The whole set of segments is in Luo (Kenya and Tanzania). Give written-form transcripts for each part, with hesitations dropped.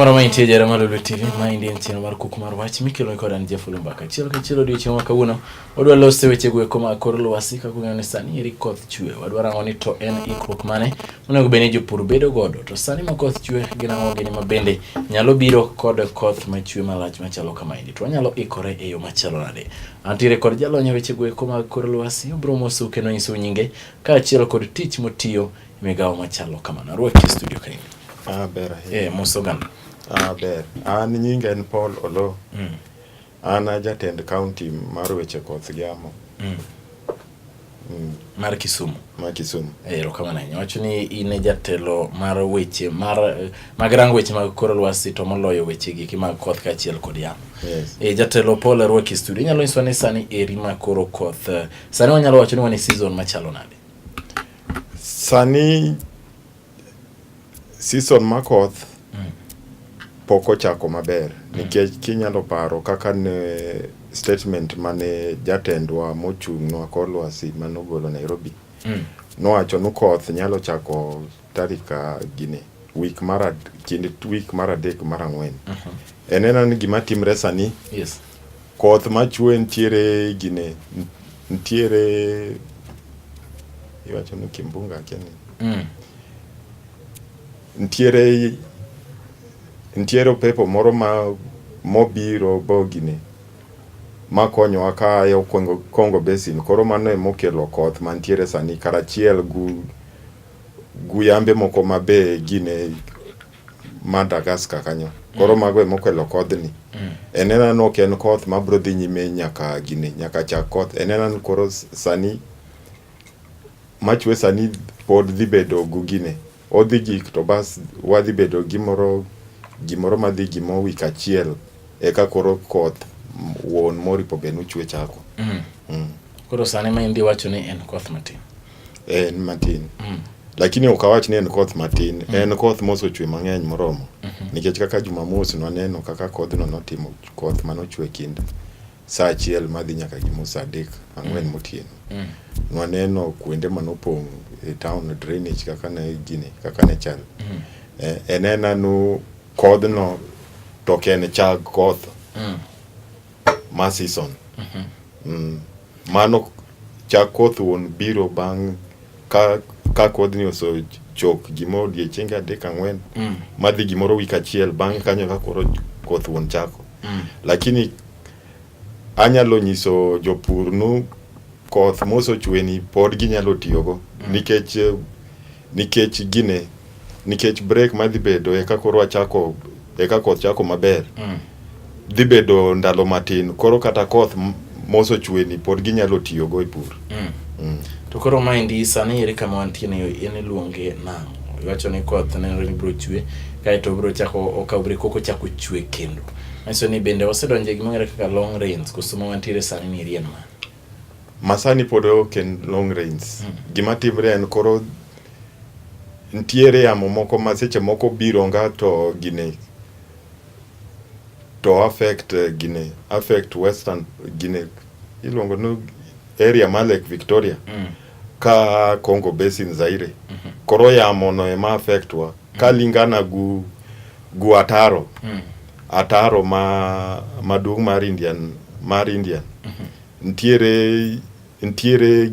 Kamoro ma intie jara mar Lolwe TV, ma endi en chenro mar kuku mar wach mikelo kod an Jeff Olumbaka. Achiel kachiel odiochieng' ma kawuono wadwa loso weche go eko mag kor lwasi kaka ung'eyo ni sani eri koth chwe. Wadwa rango ni to en ikruok mane onego bed ni jopur bedo godo. To sani ma koth chwe gin ang'o gini ma bende nyalo biro kod koth machwe malach machalo kamaendi. To wanyalo ikore e yo machalo nade? Antiere kod jalony e weche go eko mag kor lwasi, obiro mosou kendo nyisou nyinge kaachiel kod tich motiyo migawo machalo kamano. Arwaki e studio kaendi. Ah, ber ahinya. Eh, mos oganda. Ah, ber. An nyinga en Paul Oloo. An a jatend county mar weche koth gi yamo. Mar Kisumu. Ma Kisumu. Eh, erokamano ahinya. Wacho ni in e jatelo mar weche mar mag rango weche mag kor lwasi to moloyo weche giki mag koth kaachiel kod yamo. Yes. Eh, jatelo Paul arwaki e studio. Inyalo nyiswa ni sani eri ma koro koth eh, sani wanyalo wacho ni wan e season machalo nade? Sani season ma koth pok ochako maber nikech kinyalo paro kaka ne statement mane jatendwa mochung'nwa kor lwasi manogolo Nairobi nowacho ni koth nyalo chako tarik gini week mar kind week mar adek mar ang'wen. En ena ni gima timre sani koth machwe ntiere gine ntiere iwacho ni kimbunga akia ni ntiere ntiere upepo moro ma mobiro bogine makonyowa kayo Congo, Congo Basin koro mano emokelo koth mantiere sani karachiel gu, gu yambe moko mabe gine Madagascar kanyo koro mago emokelo kodhni en ena ni ok en koth mabro dhi nyime nyaka gine nyaka chak koth en ena ni koro sani machwe sani pod dhi bedo gu gine odhi gik to bas wadhi bedo gimoro gimoro madhi gimo wik achiel eka koro koth wuon moripo be nochwe chako Koro sani ma indi wacho ni en koth matin. En matin lakini ok awach ni en koth matin en koth mosechwe mang'eny moromo nikech kaka Jumamos nwaneno kaka kodhno notimo koth manochwe kind saa achiel madhi nyaka gimo saa adek ang'wen motieno nwaneno kuonde manopong' e town drainage kaka ne gini kaka ne chal eh, en ena nu kodhno to ok en chag koth ma season Mano chak koth wuon biro bang' ka, ka kodhni osechok gimoro odiechienge adek ang'wen madhi gimoro wik achiel bang'e kanyo ka koro koth wuon chako lakini anyalo nyiso jopur nu koth mosechweni pod ginyalo tiyogo nikech nikech gine nikech break madhi bedo eka koro achako eka koth chako maber dhi bedo ndalo matin koro kata koth mosechweni pod ginyalo tiyogo e pur. To koro maendi sani ere kama wantie ni en iluonge nang'o? Iwacho ni koth nenore ni biro chwe kaeto biro chako okawo break koko chako chwe kendo. Manyiso ni bende wasedonjo e gima ong'ere kaka long rains koso ma wantiere sani ni eri en ma? Masani pod ok en long rains. Gima timre en koro ntiere yamo moko ma seche moko biro nga to gine to affect gine affect western gine iluongo ni area mar Lake Victoria ka Congo Basin Zaire. Koro yamo no ema affect wa ka lingana gu gu ataro ataro ma maduong' mar Indian mar Indian ntiere ntiere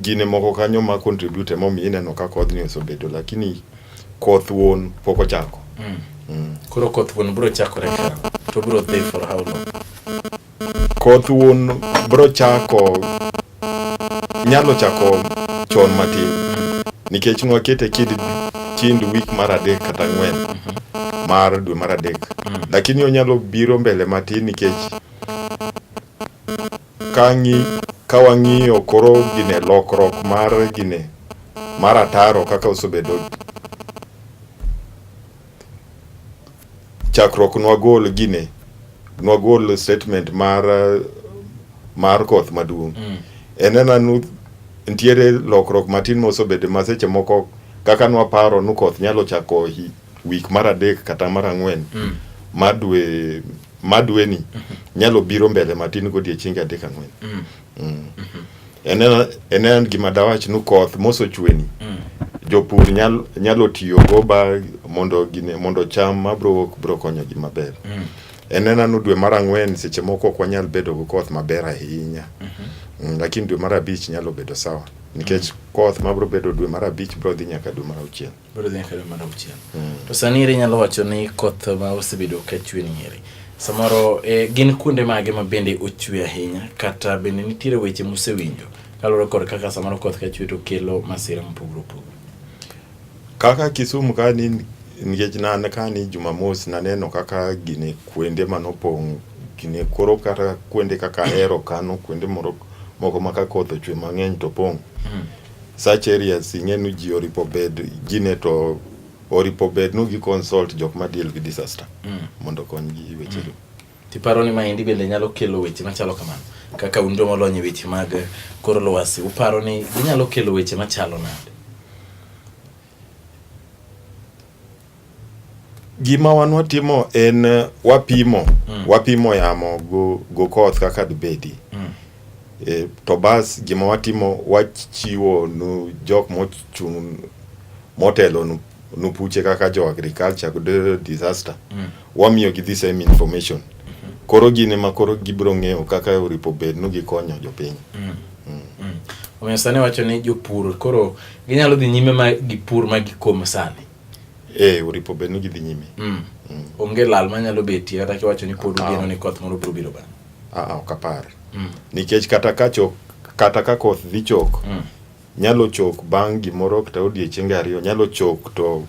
gine moko kanyo ma contribute emomiyo ineno ka kodhni osebedo lakini koth wuon pok ochako. Koro koth wuon biro chakore karang'o? To biro dhi for how long? Koth wuon bro chako nyalo chako chon matin nikech nwakete kind, kind week mar adek kata ang'wen mar dwe mar adek lakini onyalo biro mbele matin nikech ka ng'i ka wang'iyo koro gine lokruok mar gine mar ataro kaka osebedo chakruok nwagol gine nwagol statement mar mar koth maduong' en ena nu ntiere lokruok matin mosebedo ma seche moko kaka nwaparo nu koth nyalo chako hi, week mar adek kata mar ang'wen mar dwe mar dweni nyalo biro mbele matin godiechienge adek ang'wen En en gima dawach nu koth mosechweni. jopur nyalo tiyogo ba mondo gine mondo cham mabro wuok bro konyogi maber. En ena ni dwe mar ang'wen seche moko ok wanyal bedo gi koth maber ahinya. Lakini dwe mar abich nyalo bedo sawa nikech koth mabro bedo dwe mar abich bro dhi nyaka dwe mar auchiel. Bro dhi nyaka dwe mar auchiel. To sani eri inyalo wacho ni koth ma osebedo ka chwe ni eri samoro gin kuonde mage ma bende ochwe ahinya, kata bende nitiere weche musewinjo kaluwore kod kaka samoro koth ka chwe to kelo masira mopogore opogore? Kaka Kisumu ka ni nikech nan ka ni Jumamos naneno kaka gine kuonde manopong' gine koro kata kuonde kaka Ahero kano kuonde moko ma ka koth ochwe mang'eny to pong'. Such areas ing'e ni ji oripo bed gine to oripo bed nu gi consult jok ma deal gi disaster mondo okony gi weche go. Tiparo ni maendi bende nyalo kelo weche machalo kamano? Kaka un joma olony e weche mag kor lwasi, uparo ni ginyalo kelo weche machalo nade? Gima wan watimo en wapimo wapimo yamo go koth kaka dibedi. To bas gima watimo wachiwo nu jok mochung' motelo nu puche kaka jo agriculture kod disaster. Wamiyo gi the same information. Koro gin ema koro gibiro ng'eyo kaka oripo bed nu gikonyo jopiny. Omiyo sani wacho ni jopur koro ginyalo dhi nyime ma gipur ma gikom sani. Oripo bed nu gidhi nyime. Onge lal manyalo betie kata kiwacho ni pod ugeno ni koth moro biro biro bang'e. Ok apar. Nikech kata ka koth dhi chok, nyalo chok bang' gimoro kata odiechienge ariyo, nyalo chok to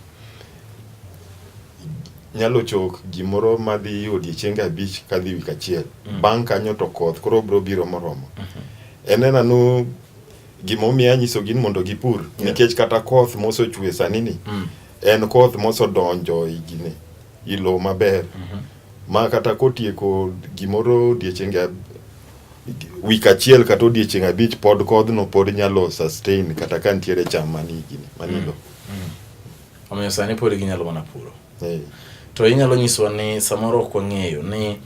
nyalo chok gimoro madhi odiechienge abich kadhi wik achiel. Bang' kanyo to koth koro biro biro moromo. En ena nu gimomiyo anyisogi ni mondo gipur nikech kata koth mosechwe sani ni en koth mosodonjo i gine i lowo maber ma kata kotieko gimoro odiechienge wik achiel kata odiechieng' abich pod kodhno pod nyalo sustain kata ka nitiere cham manie gine manie lowo. Omiyo sani pod ginyalo mana puro. To inyalo nyisowa ni samoro ok wang'eyo ni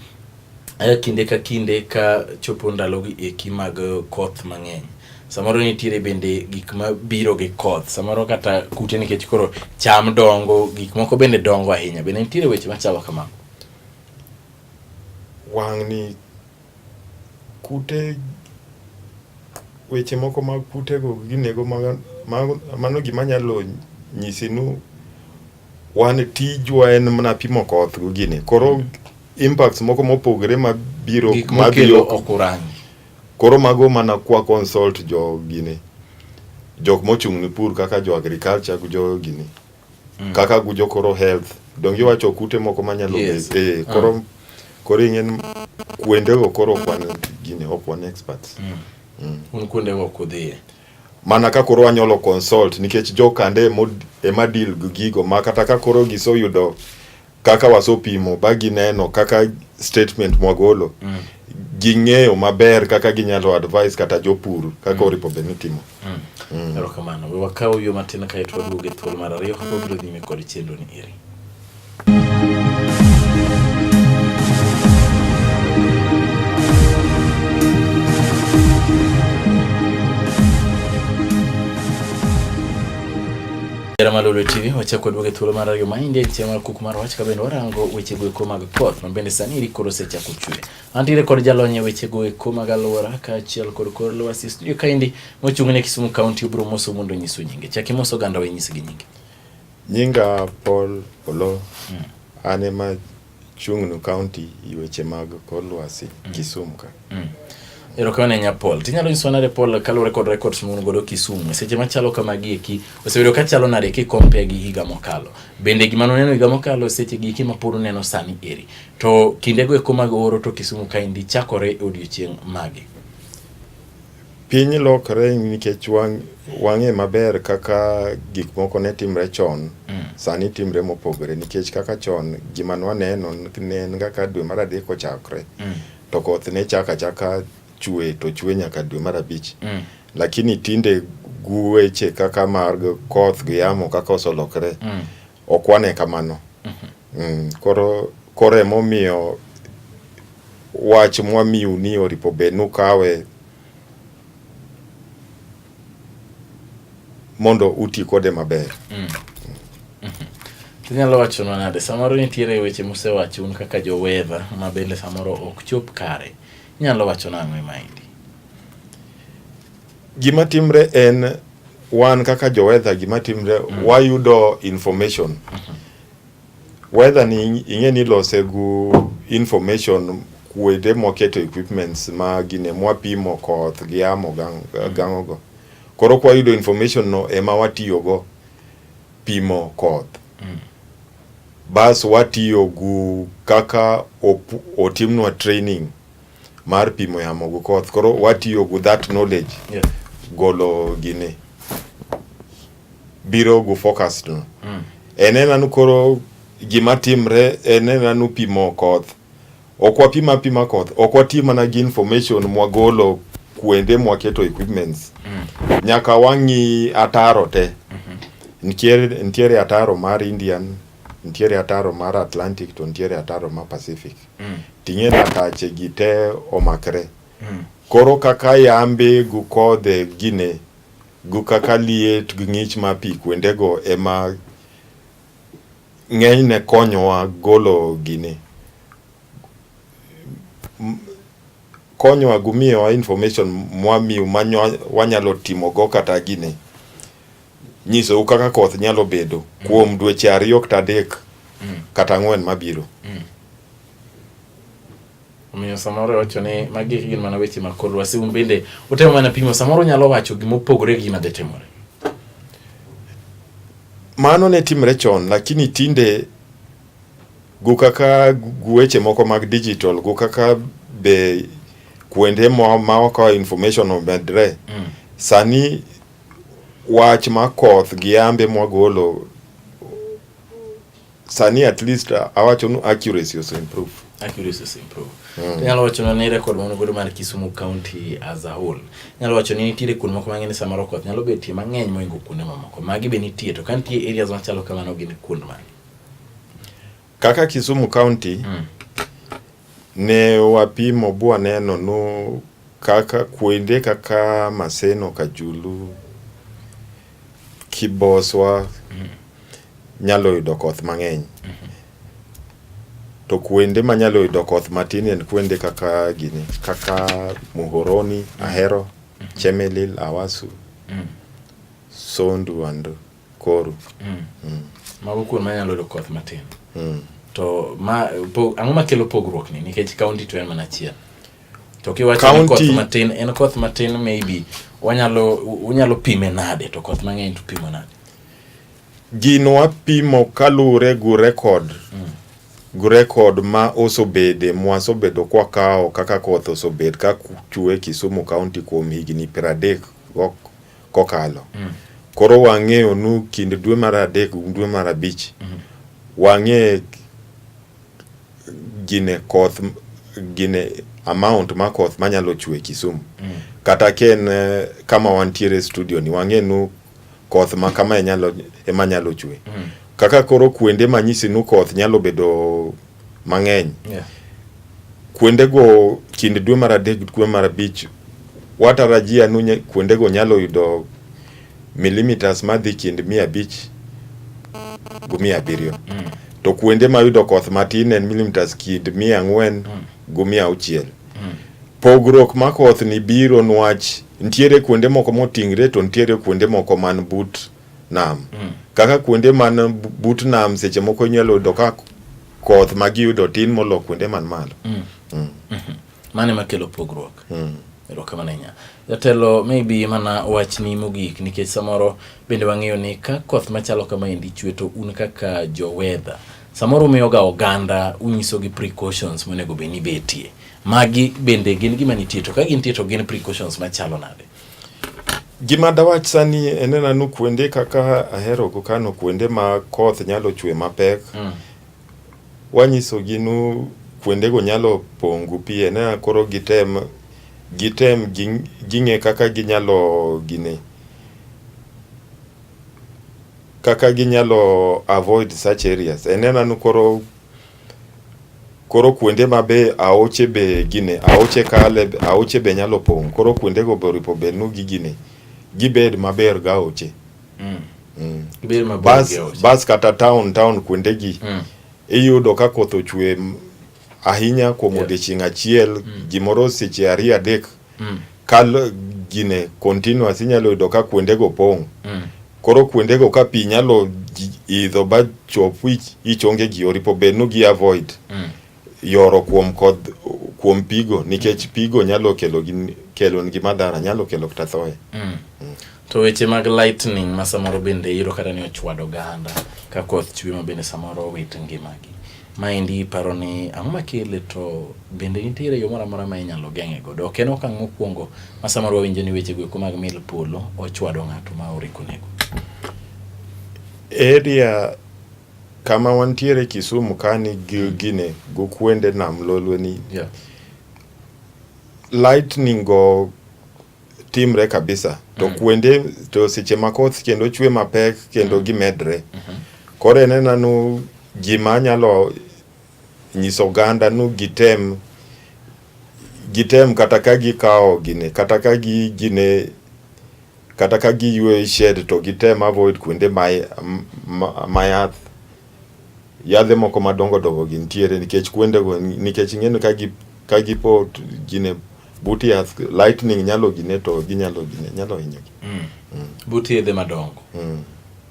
kinde ka kinde ka chopo ndalogi eki mag koth mang'eny, samoro nitiere bende gik mabiro gi koth, samoro kata kute nikech koro cham dongo, gik moko bende dongo ahinya. Bende nitiere weche machalo kamago? Wang'ni kute weche moko mag kutego ginego mano gima anyalo nyisi nu wan tijwa en mana pimo koth go gini. Koro impacts moko mopogore mabiro Gik mokelo ok urangi. Koro mago mana kwa consult jo gini jok mochung' ne pur kaka jo agriculture gi jo gini kaka gujo koro health donge iwacho kute moko manyalo bet koro koro ing'e kuondego koro ok wan gini ok wan experts. Un kuondego ok udhiye. Mana ka koro wanyalo consult nikech jokande ema deal gi gigo ma kata ka koro giseyudo kaka wasopimo ba gineno kaka statement mwagolo ging'eyo maber kaka ginyalo advice kata jopur kaka oripo bed ni timo. Erokamano. We wakaw yo matin kaeto waduogo e thuolo mar ariyo kapok wabiro nyime kod chenro ni eri. Hera mar Lolwe TV, wachako waduogo e thuolo mar ariyo ma india chieng' mar kuku mar wach ka bende warango weche go eko mag koth ma bende sani eri koro osechako chwe. Antiere kod jalony e weche go eko mag alwora kaachiel kod kor lwasi studio kaendi mochung' ne Kisumu County obiro moso mondo onyisu nyinge. Chak imoso oganda we nyisgi nyinge. Nyinga Paul Oloo. An ema chung' ne county e weche mag kor lwasi Kisumu ka. Erokamano ahinya Paul. Tinyalo nyisowa nade Paul kaluwore kod records ma un godo Kisumu seche machalo kamagi eki osebedo ka chalo nade ki compare gi higa mokalo? Bende gima nuneno higa mokalo seche gi eki ma pod uneno sani eri? To kindego eko mag oro to Kisumu kaendi chakore e odiochieng' mage? Piny lokore nikech wang'e maber kaka gik moko ne timre chon, sani timre mopogore nikech kaka chon gima nwaneno ne en kaka dwe mar adek ochakre to koth ne chako achaka chwe to chwe nyaka dwe mar abich. Lakini tinde weche kaka mag koth gi yamo kaka oselokre ok wane kamano. Koro emomiyo wach mwamiu ni oripo bed nukawe mondo uti kode maber. Tinyalo wachonwa nade samoro nitiere weche musewacho un kaka jo weather ma bende samoro ok chop kare. Inyalo wacho nang'o e maendi? Gima timre en wan kaka jo weather gima timre wayudo information. Weather ni ing'e ni ilose gu information kuonde mwaketo equipments ma gine mwapimo koth gi yamo gang'o go. Koro kwayudo information no ema watiyogo pimo koth. Bas watiyo gu kaka otimnwa training mar pimo yamo gi koth. Koro watiyo gu that knowledge golo gine biro gu forecast no. En ena nu koro gima timre en ena nu pimo koth. Ok wapim apima koth, ok wati mana gi information mwagolo kuonde mwaketo equipments. Nyaka wang'i ataro te. Nitiere ataro mar Indian, nitiere ataro mar Atlantic to nitiere ataro mar Pacific. Ting'e ni atache gi te omakre. Koro kaka yambe gu kodhe gine gu kaka liet gi ng'ich mar pi kuondego ema ng'enyne konyowa golo gini. Konyowa gu miyowa information mwamiyo wanyalo timogo kata gini. Nyisou kaka koth nyalo bedo kuom dweche 2 kata 3 kata 4 mabiro. Omiyo samoro iwacho ni magi gin mana weche mag kor lwasi, un bende utemo mana pimo, samoro unyalo wacho gima opogore gi gima dhi timore. Mano ne timre chon, lakini tinde gu kaka gu weche moko mag digital, gu kaka be kuonde ma wakawo information omedre. Sani wach ma koth gi yambe mwagolo sani at least awacho ni accuracy ose improve. Accuracy ose improve. Inyalo wacho ni record ma godo mar Kisumu County as a whole. Inyalo wacho ni nitiere kuonde moko mang'eny samoro koth nyalo betie mang'eny mohingo kuonde mamoko. Magi be nitie to ka nitie areas machalo kamano gin kuond mage? Kaka Kisumu County ne wapimo bwaneno nu kaka kuonde kaka Maseno, Kajulu, Kiboswa nyalo yudo koth mang'eny. To kuonde manyalo yudo koth matin en kuonde kaka gini, kaka Muhoroni, Ahero, Chemelil, Awasu, Sondu and Koru. Mago kuonde manyalo yudo koth matin. To ma ang'o makelo pogruok ni nikech county to en mana achiel. To kiwacho ni koth matin en koth matin maybe wanyalo unyalo pime nade to koth mang'eny to pimo nade? Gino wapimo kaluwore gu record gu record ma osobede mwasebedo kwakawo kaka koth osobet ka chwe Kisumu County kuom higni 30 kokalo. Koro wang'eyo nu kind dwe mar 3 gi dwe mar 5 wang'e gine koth gine amount ma koth manyalo chwe Kisumu. Kata ka en kama wantiere studio ni wang'e nu koth ma kama ema nyalo chwe. Kaka koro kuonde manyisi nu koth nyalo bedo mang'eny. Kuondego kind dwe mar 3 gi dwe mar 5 watarajia nu kuondego nyalo yudo millimeters madhi kind 500 gi 700. To kuonde mayudo koth matin en millimeters kind 400 gi 600. Pogruok ma koth ni biro nwach nitiere kuonde moko moting're to nitiere kuonde moko man but nam. Kaka kuonde man but nam seche moko inyalo yudo ka koth ma giyudo tin molo kuonde man malo. Mano ema kelo pogruok. Erokamano ahinya. Jatelo, maybe mana wachni mogik nikech samoro bende wang'eyo ni ka koth machalo kamaendi chwe to un kaka jo weather samoro umiyoga oganda unyisogi precautions monego bed ni betie. Magi bende gin gima nitie to ka gintie to gin precautions machalo nade? Gima dawach sani en ena nu kuonde kaka Ahero go kano kuonde ma koth nyalo chwe mapek. Wanyisogi nu kuondego nyalo pong' gi pi en ena koro gitem ging'e kaka ginyalo gine kaka ginyalo avoid such areas. En ena nu koro kuonde ma be aoche be gine aoche kale aoche be nyalo pong' koro kuondego be oripo bed nu gigine gibed maber gi aoche. Gibed mabor Bas, gi aoche. bas kata town town kuondegi iyudo ka koth ochwe ahinya kuom odiechieng' achiel gimoro seche ariyo adek kal gine continuous inyalo yudo ka kuondego pong'. Koro kuondego ka pi nyalo idho ba chop ichonge gi oripo bed nu gi avoid yoro kuom koth kuom pigo nikech pigo nyalo kelo gi kelo nigi madhara nyalo kelo kata thoye. To weche mag lightning ma samoro bende iyudo kata ni ochwado oganda ka koth chwe ma bende samoro owit ngimagi. Maendi iparo ni ang'o makele to bende nitiere yo moro amora ma inyalo geng'e godo? Ok en okang' mokwongo ma samoro wawinjo ni weche goeko mag mil polo ochwado ng'ato ma oriko nego. Area kama wantiere Kisumu kani gi gine go kuende nam lolwe ni lightning go timre kabisa to kuonde to seche ma koth kendo chwe mapek kendo gimedre. Koro en ena nu gima anyalo nyiso oganda nu gitem gitem kata ka gikawo gine kata ka gi gine kata ka giyweyo e shed to gitem avoid kuonde ma, ma, ma yath yadhe moko madongo dongo gi nitiere nikech kuondego nikech ing'eni ka gi ka gipo gine but yath lightning nyalo gine to ginyalo gine nyalo hinyogi. But yedhe madongo.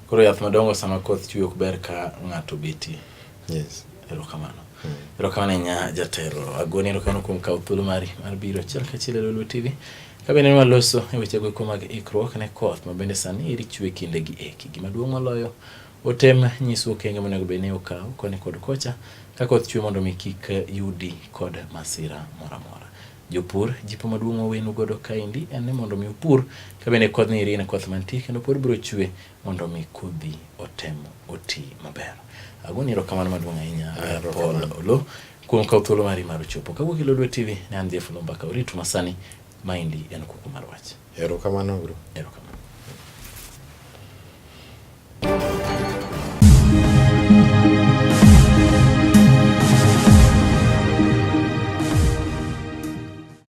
Koro yath madongo sama koth chwe ok ber ka ng'ato betie. Yes. Erokamano. Erokamano ahinya jatelo. Agoni erokamano kuom kawo thuolo mari mar biro achiel kachiel e Lolwe TV. Ka bende ne waloso e weche goeko mag ikruok ne koth ma bende sani eri chwe kinde gi eki. Gima duong' moloyo otem nyiso okenge monego bed ni okaw koni kod kocha ka koth chwe mondo mi kik yudi kod masira moro amora. Jopur, jipo maduong' mawenu godo kaendi en ni mondo mi upur ka bende kodhni eri en koth mantie kendo pod biro chwe mondo mi kodhi otem oti maber. Agoni erokamano maduong' ahinya Paul Oloo kuom kawo thuolo mari mar chopo. Kawuok e Lolwe TV ne an Jeff Lombaka oritu masani maendi en kuku mar wach. Erokamano bro. Erokamano.